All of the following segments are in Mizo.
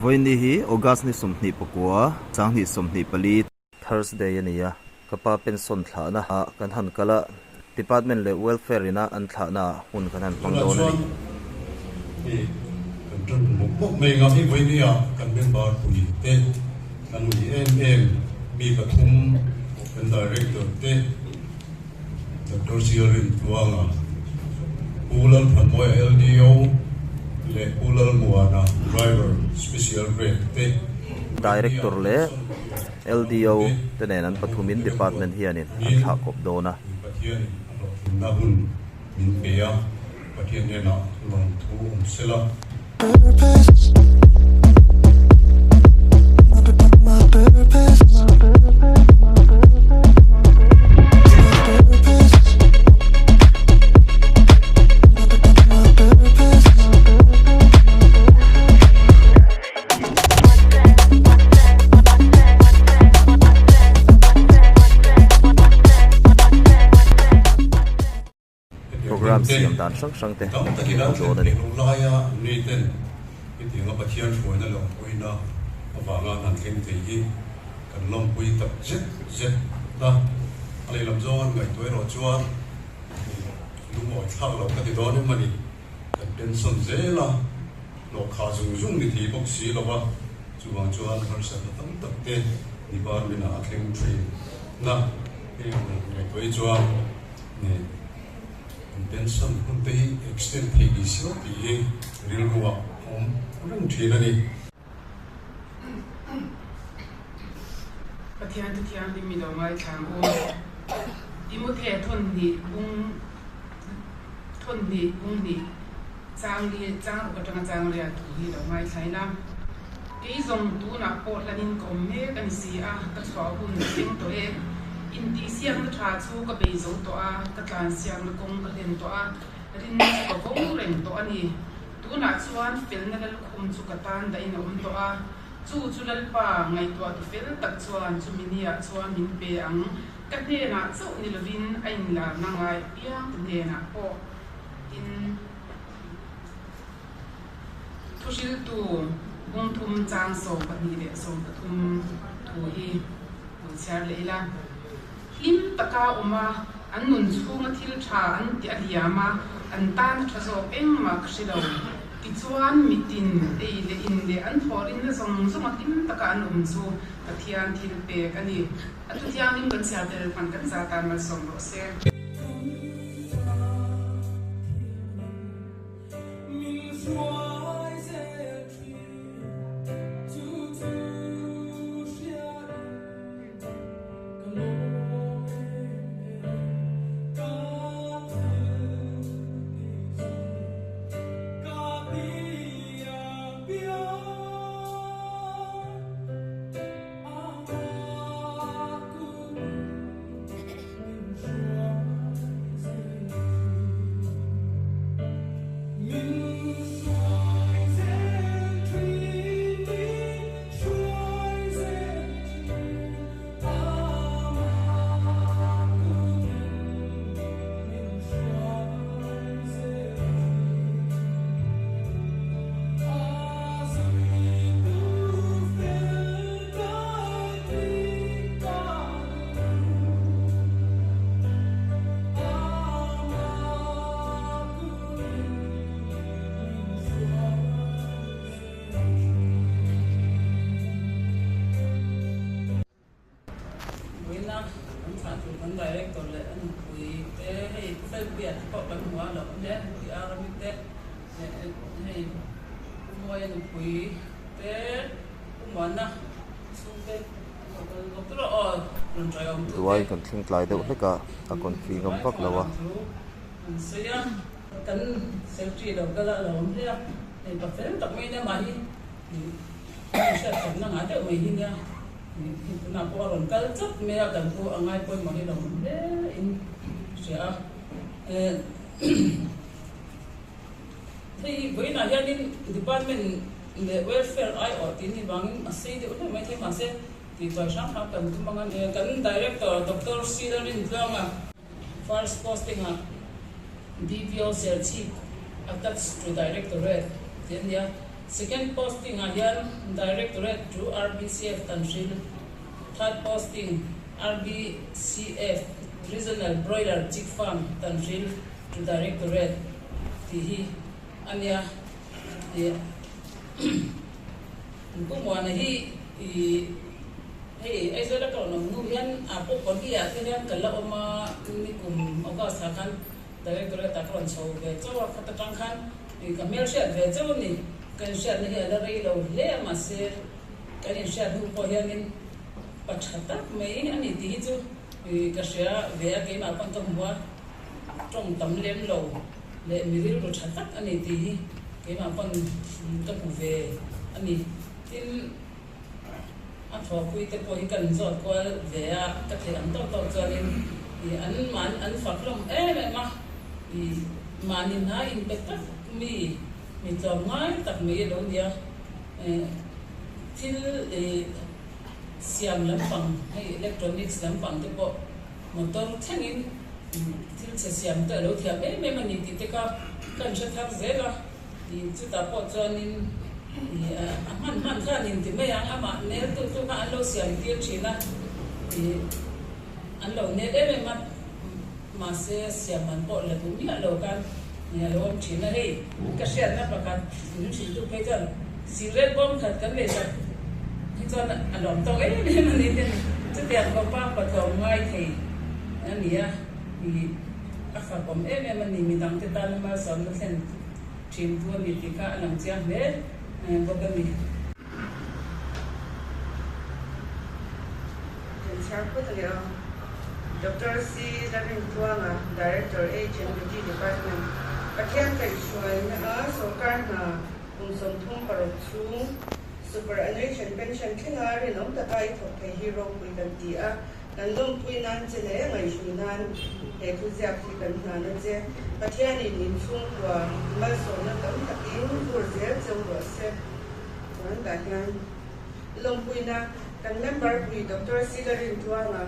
Vawiinni hi August ni 24, 2024, Thursday a ni a, ka pa pension thlahna ah kan han kal a, Department leh Welfare ina an thlahna ah hun kan han hmang Tunah dawn a chuan ni. Hei kan tan mawp mawp mai ang a, hei vawiinni ah kan member pui te kan ui em em mi pathum kan Director te, Doctor Sialrintluanga, Pu Lalthanmawia LDO leh Pu Lalmuana Driver Special Grade te Director leh LDO te nen an pathumin Department hianin an thlah kawp dawn a. Pathianin a hlawhtlinna hun min pe a, Pathian hnenah lawmthu awm sela. Program siam dan hrang hrang te Tam kan takin an hmu thlen dawn a ni. theih loh laia miten hetianga Pathian hruaina leh awmpuina avanga an han thleng thei hi kan lawmpui tak zet zet a. A lehlam zawng an ngaihtuah erawh chuan lungawi thlak loh ka ti dawn em a ni. Kan pension zel a, hlawhkhah zung zung ni thei bawk si lo va, chuvang chuan harsatna tam tak te department ah a thleng thin na. Heng ngaihtuah hi chuan Nge an pension hun te hi extend theih ni silo tih hi rilru ah a awm reng thin a ni. Pathian thu thianghlim mi lo ngaithla ang u. Timothe thawn hnih bung thawn hnih bung hnih chang li chang ruk atanga chang riat thu hi lo ngaithla ila. Kei zawng tunah pawh hlanin ka awm mek a ni si a, ka chhuah hun a thleng tawh e. Intihsiakna tha chu ka bei zo tawh a, ka tlansiakna kawng ka hlen tawh a, rinna chu ka vo reng tawh a ni. Tunah chuan felna lalkhum chu ka tan dahin a awm tawh a, chu chu Lalpa ngaihtuah tu fel tak chuan chumi niah chuan min pe ang. Ka hnenah chauh ni lovin a inlarna ngai apiang te hnenah pawh tin. Thuhriltu bungthum chang 12 leh 13 thu hi lo chhiar leh ila. Hlim taka awm a, an nun chhunga thil tha an ti a liam a, an tan a tha zawk engmah ka hre lo. Tichuan, mitin ei leh in leh an thawhrinna zawng zawnga hlim taka an awm chu Pathian thil pek a ni. A thu thianghlim kan chhiar tel hman kan za tan malsawm rawh se. Vawiina kan thlah tur kan director leh a nupui te hei Pu Felpuia te pawh kan hmu a lo awm hle Pi Arami te leh hei Pu Mawia nupui te Pu Muana chhungte Duai kan thleng tlai deuh hlek a, a confi ngam vak lo a. Welfare aiawh tih ni vangin a sei deuh hleuh mai thei mahse tihtuai hrang hrang kan tum ang a ni. Kan Director Doctor Sri Lalrintluanga first posting ah DPO Serchhip attached to Directorate tih a ni a. Second posting ah hian Directorate to RBCF Tanhril, Third posting RBCF Regional Broiler Chick Farm Tanhril to Directorate tih hi a nia. Pu Muana hi hei Aizawl a ka rawn awm hnu hian a Pu Pali ah te hian ka la awm a, nikum August ah khan Directorate ah ka rawn chho ve chauh a, khata tang khan ka hmelhriat ve chauh a ni. Ka inhriatna hi a la rei lo hle a, mahse kan inhriat hnu pawh hianin pa tha tak mai a ni tih hi chu ka hria ve a, keimah pawn ka hmu a, tawng tam lem lo leh mi rilru tha tak a ni tih hi keimah pawn ka hmu ve a ni. Tin, a thawhpui te pawh hi ka inzawt kual ve a, ka theih ang tawk tawk chuanin an mahni an fak hlawm em em a, mahni hna inpe tak mi mi tlawm ngai tak mai a lo nia. Thil siam lampang hei electronics lampang te pawh motor thlengin thil chhe siam te a lo thiam em em a ni tih te kha ka inhre thar zel a. Chutah pawh chuanin a hman hman kha an inti mai ang, amah neltu tu kha an lo siam tir thin a, an lo nel em em a, mahse siam man pawh la duh miah lo khan a lo awm thin a, hei ka hriatna pakhat min hrilhtu phei chuan cigarette bawm khat kan lei sak hi chuan a lawm tawk em em a ni te ni, chutiang khawpa patlawm ngai thei a ni a. A fakawm em em a ni, midangte tana malsawmna thlen thin tu a ni tih kha a lang chiang hle bawk a ni. Kan chhiar phawt a ni a, Doctor C. Lalrintluanga, Director, HNBT Department, Pathian kaihhruaina a sawrkar hna kum 36 chhung Superannuation Pension thlenga rinawm taka i thawk thei hi ropui kan ti a. Kan lawmpui nan che leh ngaihhrui nan he thu ziak hi kan hlan a che. Pathianin in chhungkua malsawmna tam takin vur zel cheu rawh se. Chuan tah hian lawmpuina kan member pui Doctor Sila Rintluanga,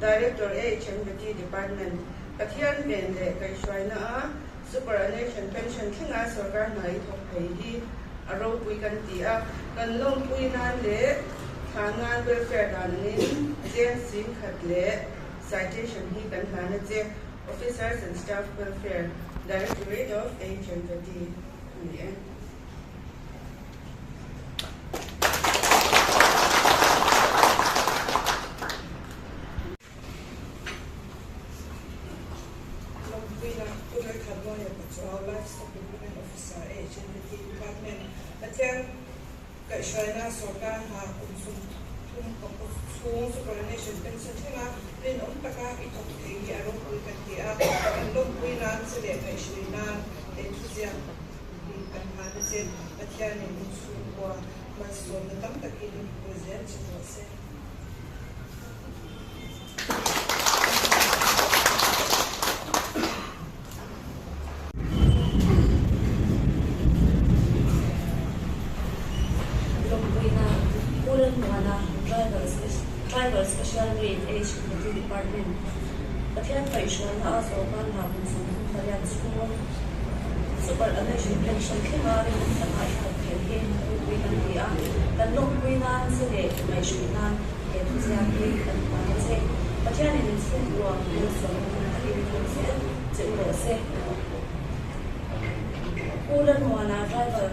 Director AHMVT Department, Pathian ven leh kaihhruaina a Superannuation Pension thlenga sawrkar hna i thawk thei hi a ropui kan ti a, kan lawmpui nan leh thla nan welfare dan angin cheng 10,000 leh citation hi kan hlan a che, Officers and Staff Welfare, Directorate of HMVT a ni e. Lawmpuina Pu Lalthanmawia Pachuau, Livestock Development Officer, HNBT Department, Pathian kaihhruaina sawrkar hna kum 36 chhung Superannuation Pension thlenga rinawm taka i thawk thei hi a ropui kan ti a, kan lawmpui nan che leh kaihhrui nan he thuziak hi kan hlan a che. Pathianin inchhungkua malsawmna tam takin pui zel che rawh se. Lawmpuina Pu Lalmuana Tribal Special Grade H Committee Department Pathian kaihhruaina a sawrkar hna kum 38 chhung Superannuation Pension thlenga rinawm taka i thawk theih hi ropui kan ti a, kan lawmpui nan che leh ngaihhruih nan He thuziak hi kan hman a che. Pathianin in chhungkua malsawmna tam takin thawk zel che u rawh se. Pu Lalmuana, Driver,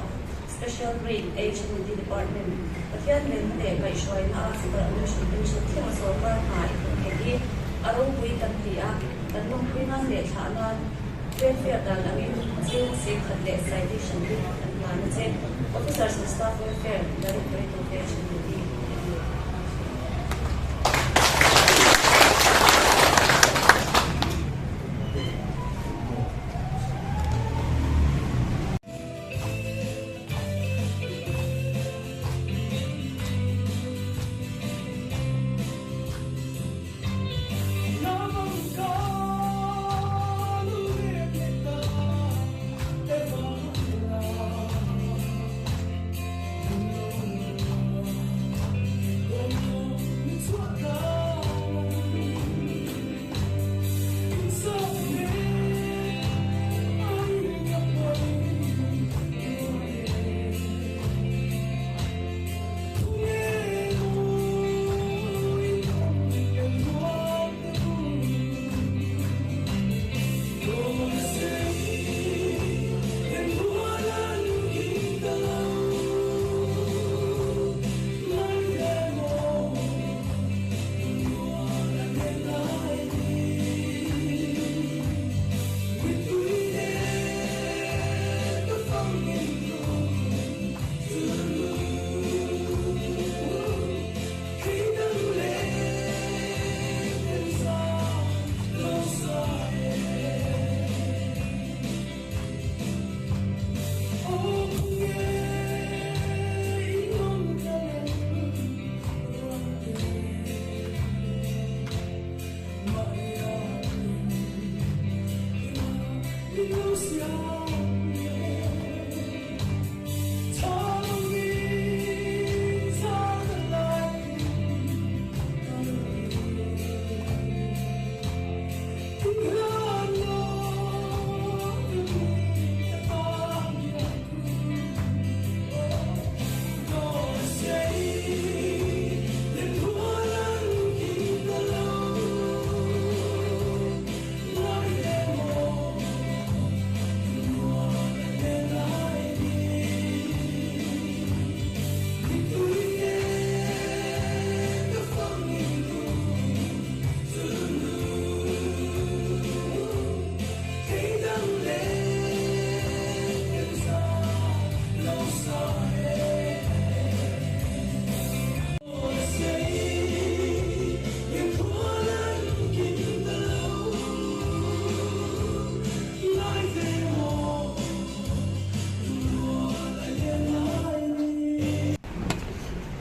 Special Grade, HND Department, Pathian venna leh kaihhruaina a Superannuation Pension thlenga sawrkar hna i thawk theih hi a ropui kan ti a, kan lawmpui nan leh thlah nan welfare dan angin cheng 10,000 leh citation hi kan hlan a che. Officers and Staff Welfare Directorate of HND.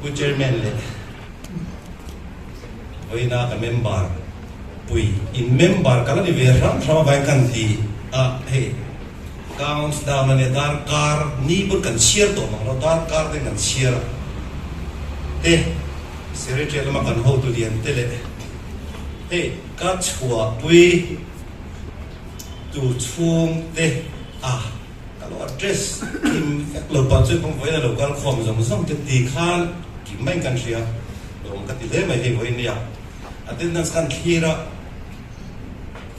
Pu Chairman leh vawiina ka member pui in member ka la ni ve hram hram avangin kan ti a, hei counts down a nia darkar ni pawn kan chhiar tawh mang lo, darkar te kan chhiar a te Secretary lama kan hotu lian te leh hei ka chhuahpui tur chhung te a. Ka lo address kim vek lo pah chuan kawng vawiin a lo kal khawm zawng zawng te ti khan kim maiin kan hria lawm ka ti hle mai hei vawiin nia attendance khan thlir a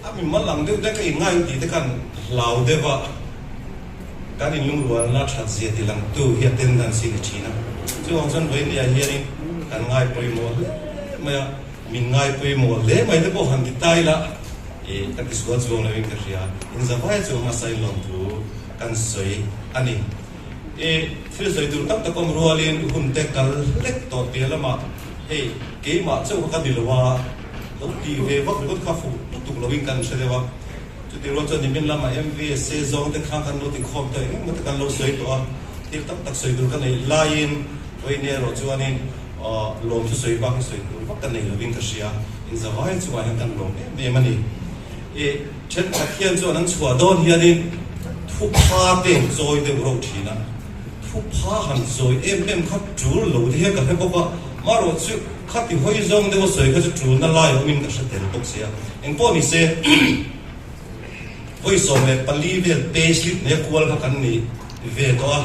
a mi mal ang deuh te ka in ngai tih te khan hlau deuh a kan in lungrualna that zia ti lang tu hi attendance hi ni thin a chuvang chuan vawiin nia hianin kan ngai pawimawh hle mai a min ngai pawimawh hle mai te pawh han ti ta ila. I ka tisual chuang loin ka hria. In zavai chu hmasa in lawmthu kan sawi a ni. I thil sawi tur tak tak awm rualin hun te kal hlek tawh piah lamah hei keimah chauh kha ka ni lo a, lo tih ve vak ringawt kha fuh lutuk loin kan hre deuh a. Chutih rual chuan nimin lamah MVSA zawng te kha kan lo ti khawm tawh eng emaw te kan lo sawi tawh a, thil tam tak sawi tur ka neih laiin vawiin erawh chuanin Lawm chu sawi bak hi sawi tur vak ka nei lovin ka hria. In zavai chungah hian kan lawm em em a ni. I thenkhat hian chuan an chhuah dawn hianin thupha te an chawi deuh rauh thin a. Thupha han chawi em em kha tul lo te hian ka hre bawk a. Marawh chu khati hawi zawng deuha sawi kha chu tulna lai awmin ka hre tel bawk sia. Engpawh ni se vawi 14 vel pay slip nei a kual kha kan ni ve tawh a.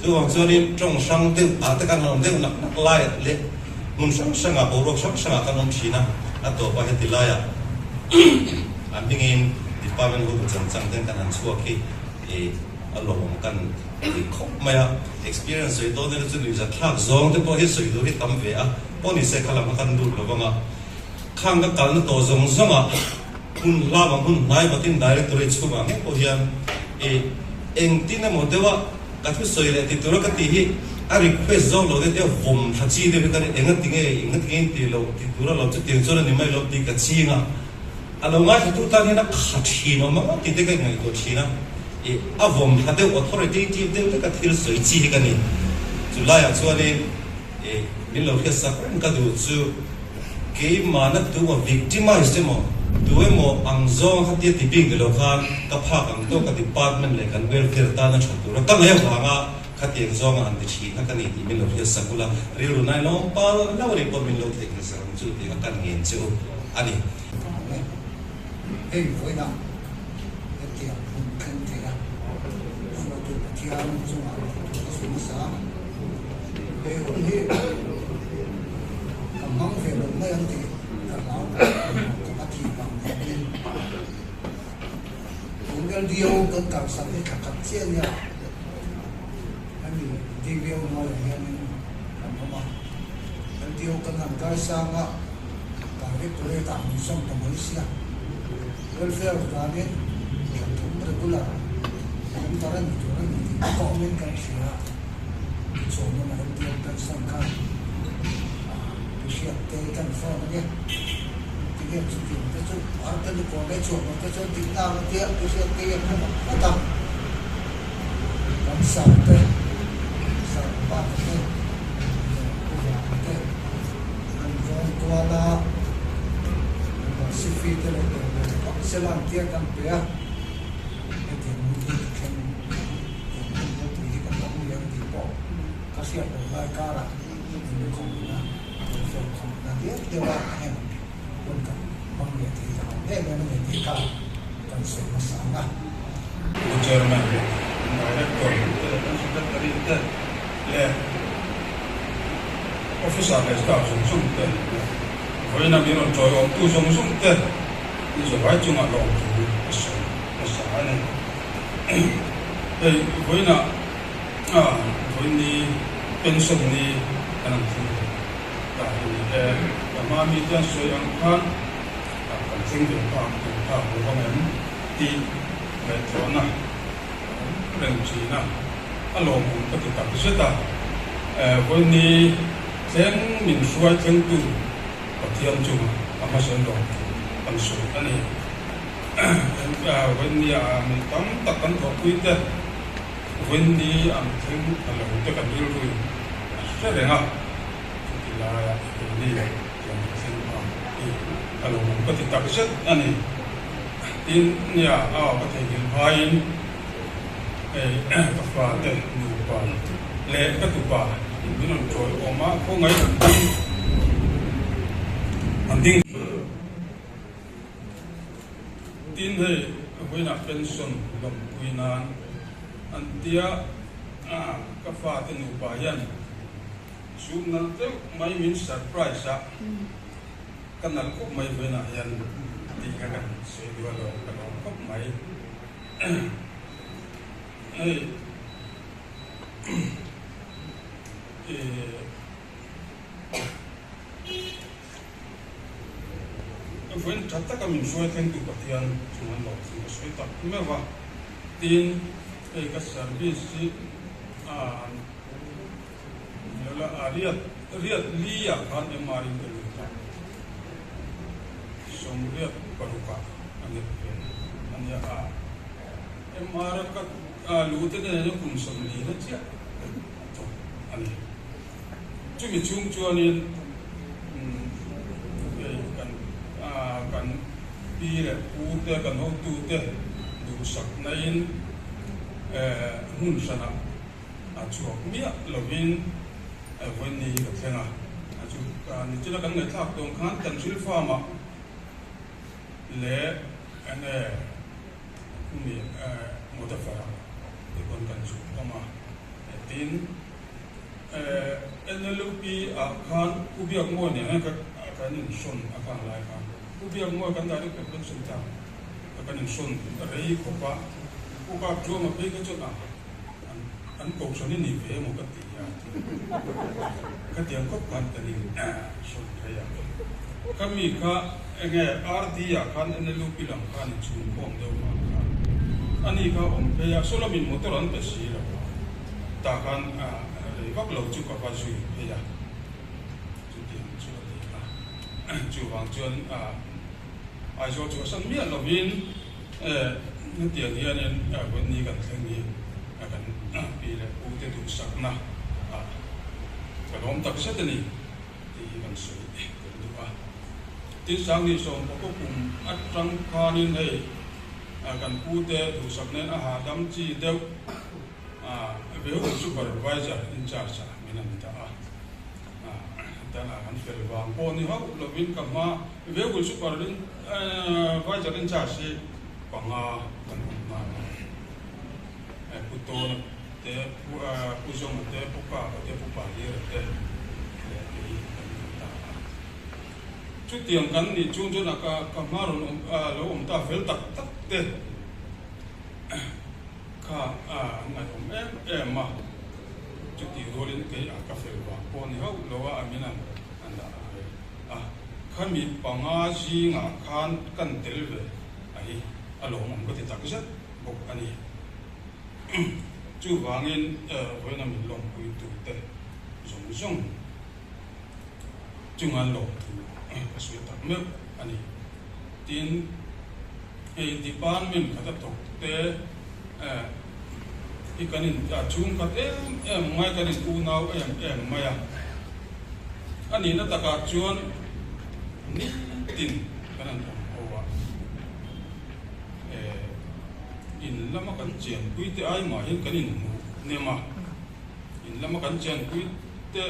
Chuvang chuanin tawng hrang deuh ah te kan awm deuh nak nak lai leh hmun hrang hrangah boruak hrang hrangah kan awm thin a, a tawpah heti laiah a hmingin department hotu chang chang ten kan han chhuak hi i a lawm kan ti khawp mai a, experience sawi dawn ila chu nuihzat thlak zawng te pawh hi sawi tur hi tam ve a, pawh ni se kha lam kha kan lut lo vang a, khang ka kalna tawh zawng zawngah Hun hlava hmun hnai vatin Directorate chhungah ngei pawh hian i engtin emaw deuha ka thusawi leh ti tura ka tih hi a request zawk lo deuh te vawm thla chi deuh hi ka ni engati nge engati nge in tih loh ti tura lo chutiang chuan a ni mai lo tih ka ching a, a lo ngaithla tu tan hian a kha thin awm ang tih te ka ingaihtuah thin a, i a vawm thla deuh authoritative deuh te ka thil sawi chi hi ka ni. Chulaiah chuanin i min lo hriatsak reng ka duh chu. Keimahna tu a victimized emaw, tu emaw ang zawng kha tia ti bik ni lo khan ka phak ang tawk a department leh kan welfare tana tha tura ka ngaih avanga khatiang zawnga han ti thin kha ka ni tih min lo hriat sak ula, rilru nai lawm pal lo a nih pawh min lo theihnghilh sak ang chu tih kha kan ngen che u a ni. Awm e, hei vawiinah hetiang hun thleng thei a, hruaitu Pathian chungah lawmthu ka sawi hmasa a. He hun hi ka hmang ve lo mai ang tih ka hlau ka va thih vang vangin tun LDO kan kalsan hi thla khat chiah nia hemi DVO hnuaiah hianin kan awm a, LDO kan han kaisang a, Directorate ah min sawm ta mai sia, Welfare vanin thla thum regular member a ni tur a ni tih pawh awmin kan hria. Tichuan a LDO pension khan pi hriat te kan phone ange tinge chutiang te chu Artani College chuan lo te chuan tih nak a tia pi hriat te hian ka mak vat a, kan sar te sar pa te leh pu vang te an rawn kual a, Sifi te lo tel ve phawt sela an tia kan pe a, hetiang hun hi ka thleng tiang hun ropui hi kan awm liam tih pawh ka hriat loh lai karah in khawmna welfare khawmna diak deuh a heng hun kan hmang leh thei ta lo em em a ni tih kha kan sawi hmasa ang a. Pu Chairman, Director te leh kan Secretary te leh Officer leh staff zawng zawng te, vawiina min rawn tawiawmtu zawng zawng te inzawhai chungah lawmthu a sawi hmasa a ni. Hei vawiinah vawiin ni pension ni kan ang thleng ve ta hi ni e. Ka hma mi te an sawi ang khan kan thleng ve phak tur phak lo vang em tih ngaihtuahna a awm reng thin a, a lawmawm ka ti tak zet a. Vawiin ni thleng min hruai thlengtu Pathian chungah a hmasawn lawmthu kan sawi a ni. Vawinia mi tam tak kan thawhpui te, vawiin ni an thleng a lo te kan rilruin a hre reng a. laia keini tiang ka thleng phak hi ka lo awm ka ti tak zet a ni. Tin, nia a aw ka theihnghilh hmain hei ka fate nupa leh ka tupa in min rawn chawi awm a, khawngaih an ding an ding. Tin, hei vawiinah pension lawmpui nan an tia ka fate nupa hian sum nalh deuh mai min surprise a, ka nalh khawp mai vawiinah hian tih kha kan sawi duh alawm, ka lawm khawp mai. Hei eh. Vawiin tha taka min hruai thlengtu Pathian chung an lo chu ka sawi tak meuh a, tin hei ka service hi a riat riat li ah khan MR in ka lut a, sawmriat paruk ah a nghet ve a nia a, MR a ka luh te nen hian kum 40 na chiah a thawk a ni. Chumi chhung chuanin hei kan kan pi leh pu te, kan hotu te duhsaknain hmun hranah a chhuak miah lovin vawiin hi ka thleng a. Chu nichina kan ngaihthlak tawn khan kan hrilfamah leh enge khumi motor-ah te pawn kan chhuk awm a. Tin. NLUP ah khan Pu Biakmawi nen hian kan inhrawn a kang lai khan Pu Biakmawi kan Director Pension ta kan inhrawn rei khawp a, Pu Kap Chuama phei kha chuan a an kohhran i ni ve emaw ka ti a, khatiang khawp khan kan inhrawn rei a. Ka mi kha enge RD ah khan NLUP lam khan inchhungkhawm deuh vang khan ani kha awm phei a, sawlamin motor an pe si lo a. Tah khan rei vak lo chu ka va zui phei a, chutiang chu a ni a. Chuvang chuan Aizawl chu a san miah lovin hetiang hianin vawiin kan thleng hi kan pi leh pu te duhsakna ah ka lawm tak zet a ni tih hi kan sawi tel duh a. Tin, Sangni sawmpakua kum atang khanin hei kan pu te duhsak nen a hahdam chi deuh Vehicle Supervisor in charge ah min an dah a, hetah kan fel vang pawh ni hauh lovin ka hma Vehicle Supervisor in charge hi panga kan awm nghal a, Pu Tawna te, Pu Zawnga te, Pu Kapa te, Pu Pahlira te leh kei kan awm ta a. Chutiang kan nih chung chuan a ka hma rawn awm lo awm ta fel tak tak te. Kha a an ngaihawm em em a, chutih rualin kei a ka fel vang pawh ni hauh lo a, a min an an dah ve a, khami panga zingah khan kan tel ve a hi a lawmawm ka ti tak zet bawk a ni. Chuvangin vawiina min lawmpui tute zawng zawng chunga lawmthu ka sawi tak meuh a ni. Tin, hei department khat a thawk te hi kan in chhungkhat em em mai, kan in unau em em mai a. A nihna takah chuan nitin kan han awm ho a, in lama kan chianpui te ai mah hian kan inhmuh hnem a, in lama kan chianpui te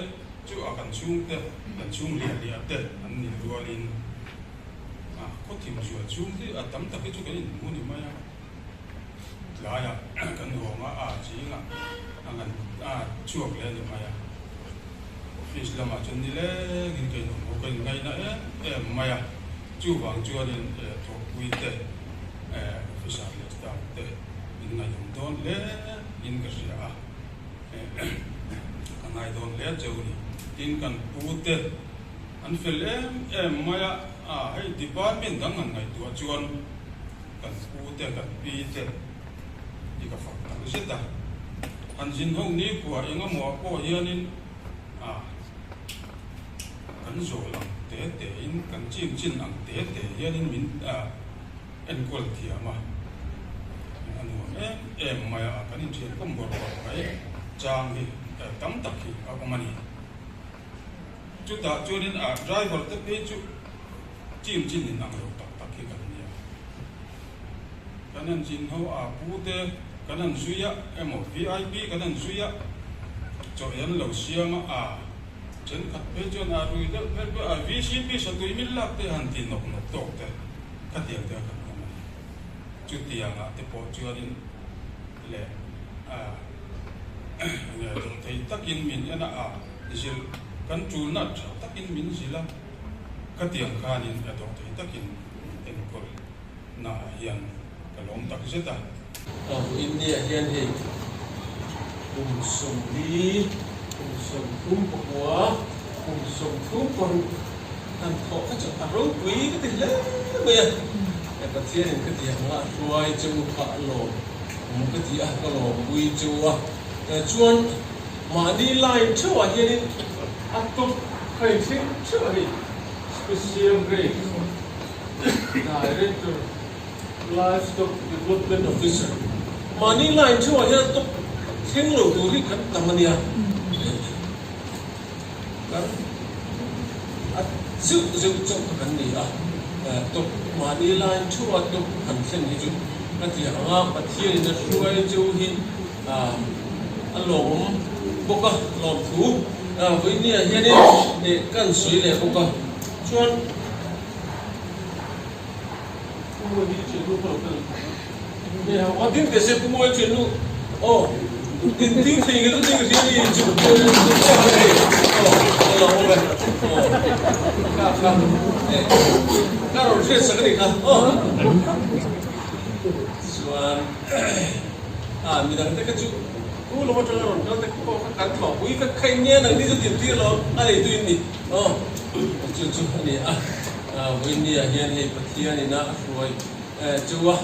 chu a kan chhungte, kan chhung liah liah te an nih rualin A khawthim zual chhung hi a tam tak hi chu kan inhmu ni mai a, tlaiah kan ruang a, a chingah a ngan a chhuak leh a ni mai a. Office lamah chuan nilengin ka inawm ho, ka inngaihna em em mai a, chuvang chuanin thawhpui te, officer leh staff te min ngaihawm dawn hle in ka hria a, ka ngai dawn hle cheu a ni. Tin, kan pu te. An fel em em mai a, a hei department dang han ngaihtuah chuan kan pu te kan pi te hi ka fak tak zet a, han zin ho nikhua engemaw ah pawh hianin a kan zawl ang te te in kan chin chin ang te te hianin min a enkawl thiam a, a nuam em em mai a, kan inthian kawm bawrh bawrh mai chang hi tam tak hi a awm a ni. Chutah chuanin a driver te phei chu team chin in ang lo tak tak hi kan nia. Kan han zin ho a pu te kan han zui a emaw vip kan han zui a chaw ei an lo siam a a thenkhat phei chuan a rui deuh hmel pawh a vcp satui mil lak te han ti nawk nawk tawk te khatiang te a kan awm a ni. Chutiangah te pawh chuanin leh a enge dawhthei takin min en a a zilh kan tulna tha takin min zilh a khatiang khanin a dawhthei takin enkawl na ah hian ka lawm tak zet a. India hian hei kum 40, kum 39, kum 36 han thawh kha chu a ropui ka ti hle mai a. Pathianin ka ti ang a, hruai che u kha a lawm awm ka ti a, ka lawmpui che u a. Chuan mahni line theuhah hianin a tawp khai thleng theuh a hei special grade. Director, Livestock Development Officer, Mahni line theuhah hian top thleng lo tur hi kan tam a nia. Kan a zeuh zeuh chauh kha kan ni a, top mahni line theuha top han thlen hi chu ka ti ang a, Pathianin a hruai cheu hi a lawmawm bawk a, lawmthu vawinia hianin kan sawi leh bawk a, chuan. Vawinia hian hei Pathian ina a hruai chu a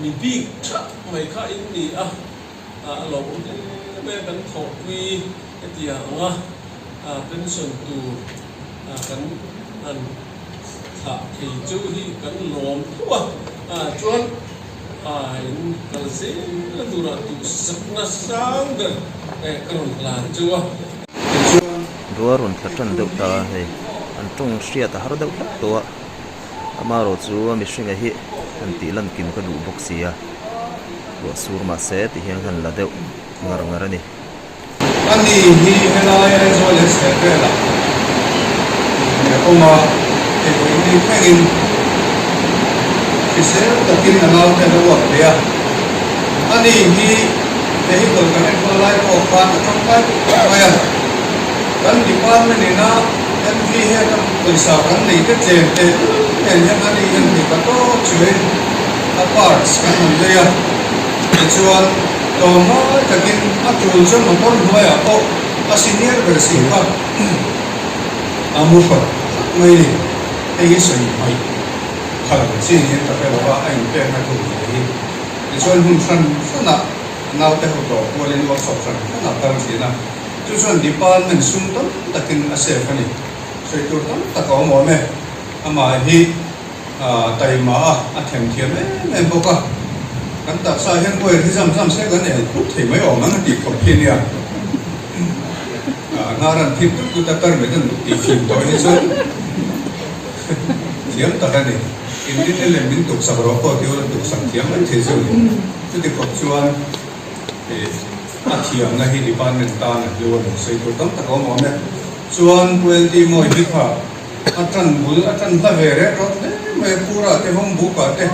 mi bik thap mai kha in ni a, a lawmawm hle mai a, kan thawhpui hetiang anga pension tur kan han thlah thei chu hi kan lawm tho a, chuan in kal zel turah duhsakna sang ber ka rawn hlan chu a. Rual rawn thla tan deuh ta a hei an tawng hriat a har deuh hlek tawh a amaherawh chu a mihringa hi han tih lan kim ka duh bawk si a ruah sur mahse ti hian han la deuh ngar ngar a ni. Ani hi helai Aizawl leh Chhehvelah a awm a, keipawh ni thlengin hrisel takin a naute a lo uap thei a. Ani hi vehicle kan enkawl lai pawh khan a tangkai khawp mai a, kan department ina MV head a pawisa kan nei te tlem teh nen hian ani hian thei ta tawp chuin a parts kan han lei a, tichuan tlawmngai takin a tul chuan motor hnuaiah pawh a senior ber si kha a mu hrat hrat mai a ni. Hei hi sawi hmaih phal chi niin ka hre lo a, a inpekna tur ve hi. Tichuan hun hran hranah naute ho tlawh kualin workshop hran hranah kal thin a, chu chuan department sum tam takin a save a ni. Sawi tur tam tak a awm awm e. Amah hi taima a, a themthiam em em bawk a. Kan taksa hian oil hi zam zam se kan el khut thei mai awm ang a tih khawp khi nia. Hnar an thip tut tut a, permit an tih fim tawh hi chuan thiam tak a ni. Inrin leh min tuksak rawh pawh tih ula tuksak thiam mai thei chu a ni. Chuti khawp chuan a thiamna hi department tan a hlu a ni. Sawi tur tam tak a awm awm e. Chuan Pu LT Mawi hi kha a tan bul a tan hla ve rek rawt hle mai a, Pura te Hawngbuka te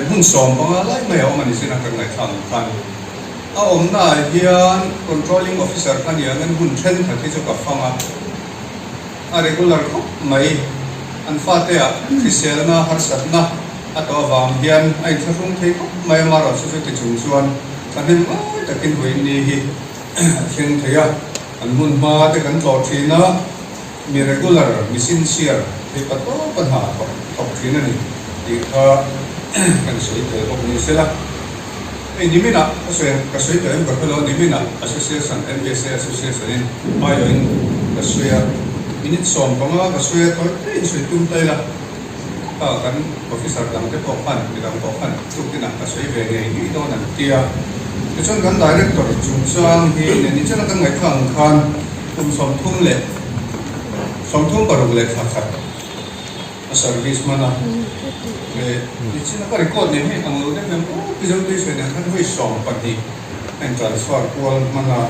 hmun 15 lai mai a awm a ni chin a kan ngaihthlak ang khan. A awmnaah hian Controlling Officer kha ni angin hun thenkhat hi chu ka fang a. A regular khawp mai. An fate ah hriselna harsatna a tawh avang hian a inthlahrung thei khawp mai a, marawh chu chuti chung chuan thahnem ngai takin vawiin ni hi a thleng thei a. An hmun hma te kan tlawh thin a, mi regular, mi sincere thei pa tawp a hna thawk thin a ni tih kha kan sawi tel bawk ni sela. Hei niminah ka sawi ang, ka sawi tawh em ka hre lo, niminah Association, MBSA Association in aiawhin ka sawi a, minute 15 ka sawi a, tawi tawiin sawi tum ta ila, kha kan officer dang te pawh khan, midang pawh khan tuktinah ka sawi ve ngei ngei dawn an ti a. Tichuan kan Director chungchang hi nen nichina kan ngaihthlak ang khan kum 35. 36 leh thla khat a service hman a, leh nichin a ka record nen hi ang lo deuh em aw Mizo Tuisawi nen khan vawi 12 a in transfer kual hman a.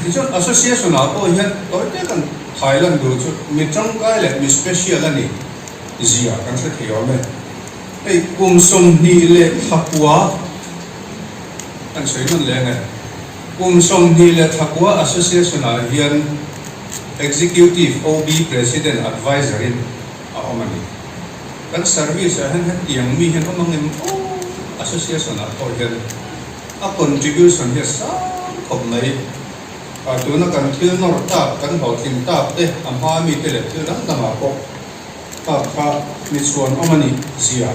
Tichuan association ah pawh hian tawi te kan thailan duh chu mi tangkai leh mi special a ni zia kan hre thei awm e. Hei kum 24 kan sawi nawn leng e. Kum 24 association ah hian Executive OB President Adviser in a awm a ni. Kan service ah hian hetiang mi hian awm ang em aw association ah pawh hian a contribution hi a sang khawp mai. Tuna kan thil nawr tak, kan hlawhtling tak te, a hma mi te leh thil dang dangah pawh tak kha mi chhuan awm a nih zia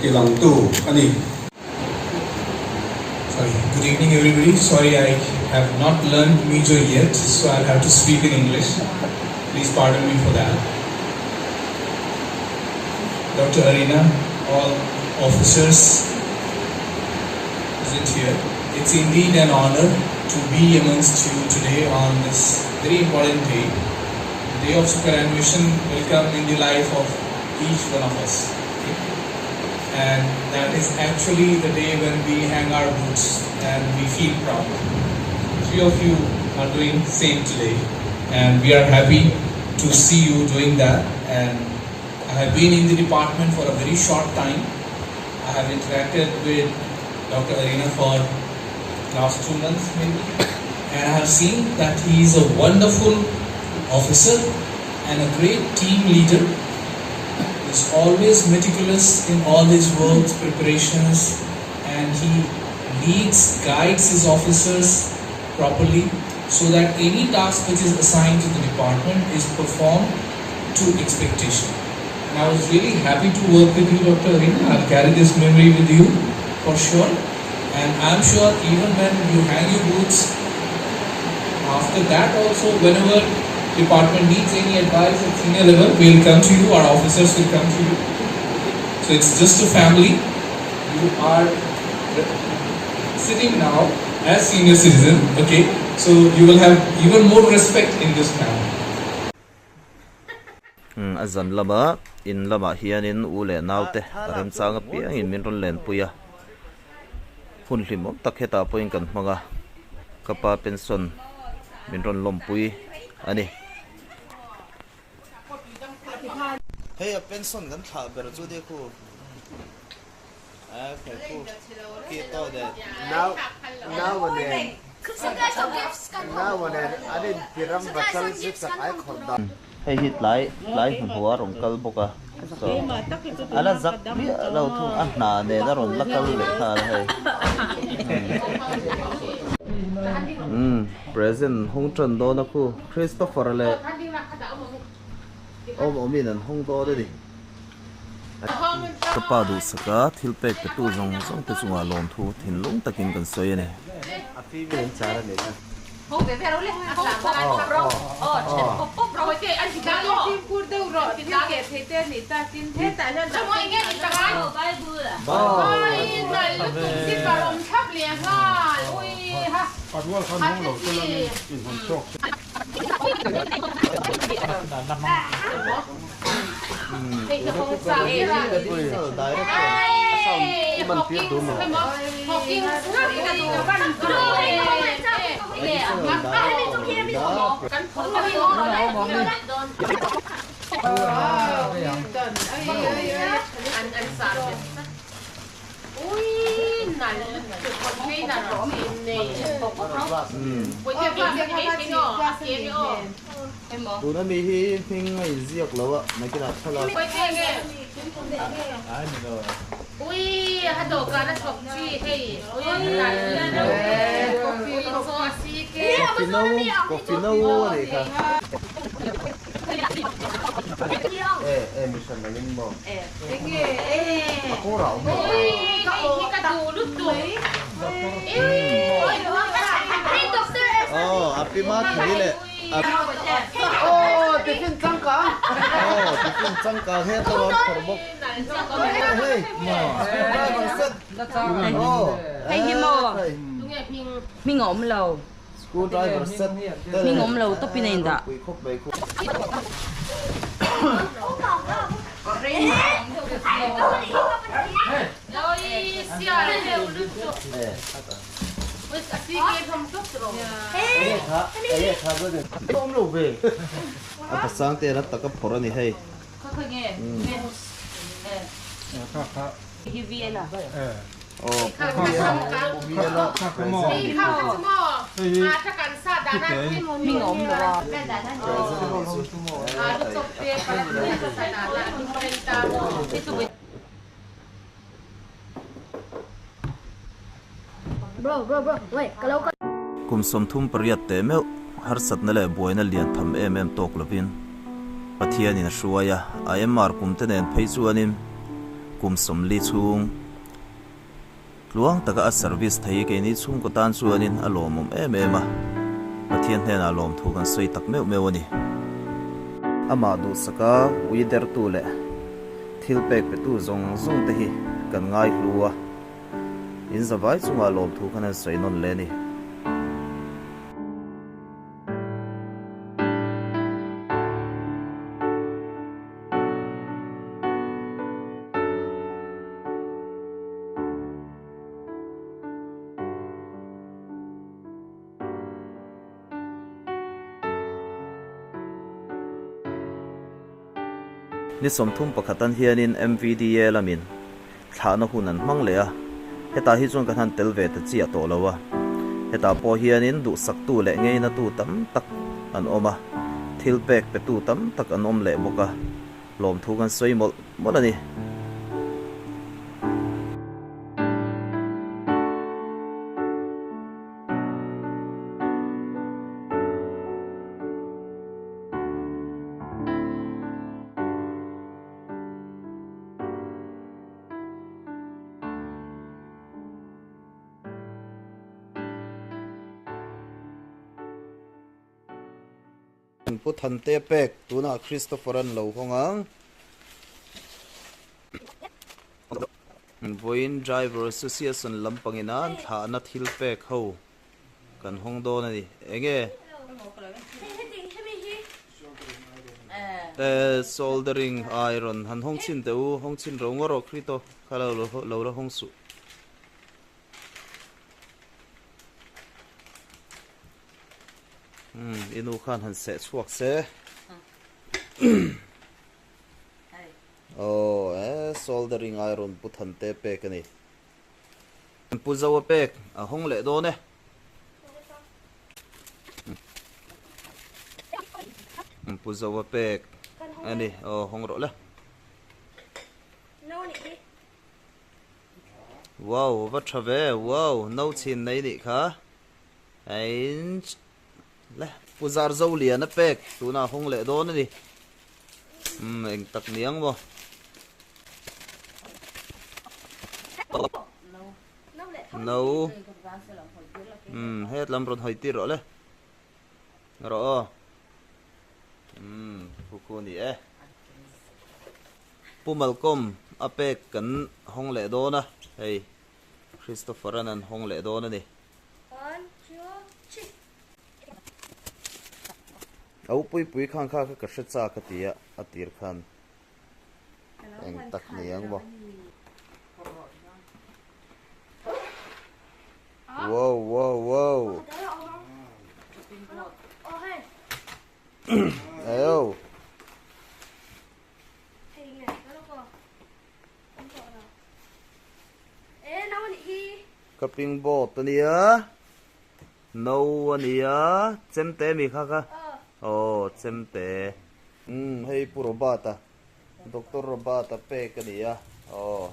tilangtu a ni. Sorry, good evening everybody. Sorry I have not learned Mizo yet, so I'll have to speak in English. Please pardon me for that. Dr. Arina, all officers present here. It's indeed an honor to be amongst you today on this very important day. The day of superannuation will come in the life of each one of us. Okay? And that is actually the day when we hang our boots and we feel proud. Three of you are doing same today and we are happy to see you doing that. And I have been in the department for a very short time. I have interacted with Dr. Arina for last 2 months maybe, and I have seen that he is a wonderful officer and a great team leader. He is always meticulous in all his works, preparations, and he leads, guides his officers properly so that any task which is assigned to the department is performed to expectation. And I was really happy to work with you, Dr. Arina. I'll carry this memory with you for sure. And I'm sure even when you hang your boots, after that also, whenever department needs any advice at senior level, we'll come to you, our officers will come to you. So it's just a family. You are sitting now as senior citizen, okay? So you will have even more respect in this family. A zan lama in lamah hianin u leh naute a remchang apiangin min rawn lenpui a, hun hlimawm tak hetah pawhin kan hmang a, ka pa pension min rawn lawmpui a ni. Hei a pension kan thlah ber chu nia khu a kher khu khi tawh nen. Nau naua nen naua nen an intiram bachal chu chak ai khawrh dan. Hei hi tlai tlai hnuhnawh a rawn kal bawk a so a la zak miah lo thung a hna nen a rawn la kal leh nghal a hei umm present hawng tan dawn a khu Christopher leh awm awmin an hawng dawn a ni. Ka pa duhsaka thil pek pe tu zawng zawng te chungah lawmthu thinlung takin kan sawi a ni. Tuna mi hi hming a inziak lo a, nakinah thlalak. Coffee no, coffee no a nih kha. E, e mission angin maw? A kawrah awm lo. Aw, a pi ma thei leh. Aw, tiffin changkang. Aw, tiffin changkang he tawh an phawrh bawk. Hei, screwdriver set. Aw, Hei hi maw? Hming a awm lo. School driver set te Hming awm lo tawpin a indah. Ropui khawp mai khu. A pasang te na taka phawrh a ni hei. Kum 38 teh meuh harsatna leh buaina lian tham em em tawk lovin Pathianin a hruai a, a MR kum te nen phei chuanin kum 40 chhung tluang taka a service thei keini chhungkaw tan chuanin a lawmawm em em a, Pathian hnenah lawmthu kan sawi tak meuh meuh a ni. Amah duhsaka ui dertu leh thil pek petu zawng zawng te hi kan ngai hlu a, in zavai chungah lawmthu khan an sawi nawn leh a ni. Ni 31 an hianin MVDA lamin thlahna hun an hmang leh a, hetah hi chuan kan han tel ve ta chiah tawh lo a, hetah pawh hianin duhsaktu leh ngeinatu tam tak an awm a, thil pek petu tam tak an awm leh bawk a, lawmthu kan sawi mawlh mawlh a ni. Pu Thante pek tunah Christopher an lo hawng ang. Vawiin Driver Association lampangin an thlahna thil pek ho kan hawng dawn a ni. Enge? Soldering iron han hawng chhin teh u, hawng chhin ro ngawt rawh Krito kha lo lo la hawng suh. Umm i nu khan han seh chhuak se. Aw e soldering iron pu Thante pek a ni. Pu Zoa pek a hawng leh dawn e. Pu Zoa pek a ni aw hawng rawh le. Wow va tha ve wow no chhin nei nih kha einch le Pu Zarzo lian a pek tunah hawng leh dawn a ni. Umm eng tak ni ang maw. No. Umm het lam rawn hawi tir rawh le. Rawh aw. Umm khu khu ni e. Pu Malcolm a pek kan hawng leh dawn a hei Christopher an an hawng leh dawn a ni. A upui pui khan kha kha ka hre chak a ti a, a tir khan eng tak ni ang maw. Wow wow wow. Ayo. Cupping board a nia. No a nia, chemte mi kha kha? Aw, chemte. Umm, hei Pu Robert-a, Doctor Robert-a pek a nia. Aw,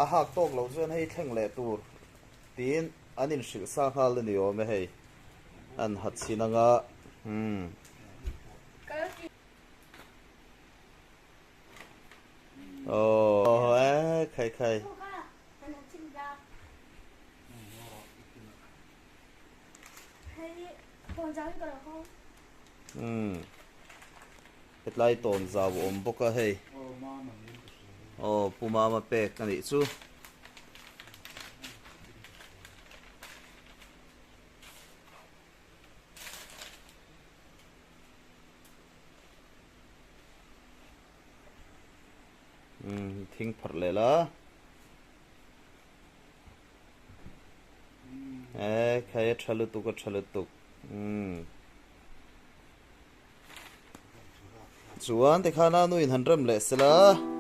a hak tawk loh chuan hei thleng leh tur tiin an inhrilh sa nghal a ni awm e hei. An ha chhin anga, umm. Aw, e khai khai. Umm hetlai tawn zau a awm bawk a hei aw pu mama pek a nih chu. Umm thing pharh leh la. E khai a tha lutuk a tha lutuk. Umm. Chuan tikhan a nuin han rem leh sela.